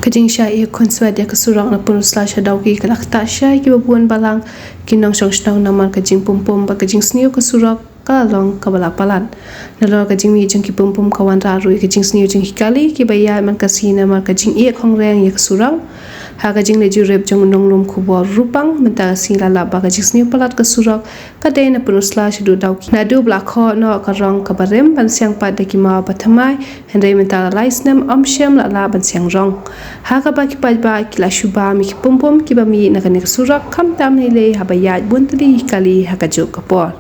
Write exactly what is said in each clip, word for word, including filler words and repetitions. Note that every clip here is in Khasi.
Jingshah ïa khunswet ïa ka surok na Pynursla sha Dawki ka la ktah shai kiba bun balang ki nongshong shnong namar ka jingpumpum bad ka jingsniew ka surok ka la long kaba la palat. Nalor ka jingmih jong ki pumpum ka wanrah ruh ïa ka jingsniew jong ki kali kiba ïaid man ka sngi namar ka jingeh khongreng ïa ka surok. Ha ka jingleit jurip jong u nonglum khubor Rupang mynta ka sngi la lap ba ka jingsniew palat ka surok ka dei na Pynursla shaduh Dawki. Naduh ba la khoh noh ka rong kaba rim ban siang pat da ki maw ba thymmai, hynrei mynta la lai snem ym shym la lah ban siang rong. Ha kaba ki paidbah ki la shu bam ïa ki pumpum kiba mih na kane ka surok khamtam lei lei haba ïaid bun tylli ki kali ha kajuh ka por.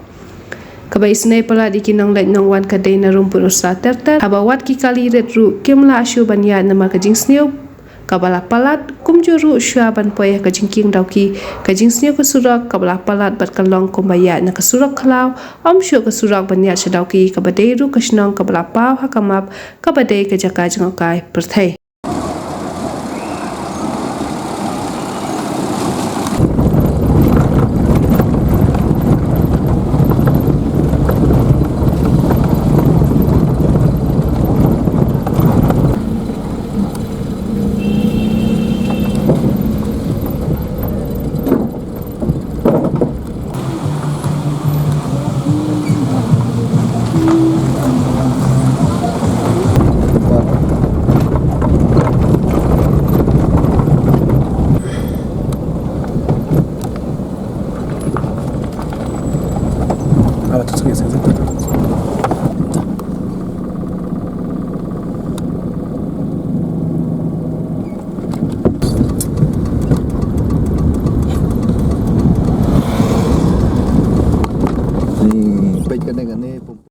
Kaba isynei palat ïa ki nongleit nongwan ka dei na Rumpun Ursla ter ter haba wat ki kali rit ruh kim lah shuh ban ïaid namar ka jingsniew kaba la palat, kumjuh ruh shuwa ban poi ha ka jingkieng Dawki ka jingsniew ka surok kaba la palat bad ka long kumba ïaid na ka surok khlaw, ym shuh ka surok ban ïaid sha Dawki kaba dei ruh ka shnong kaba la paw ha ka map kaba dei ka jaka jngohkai pyrthei.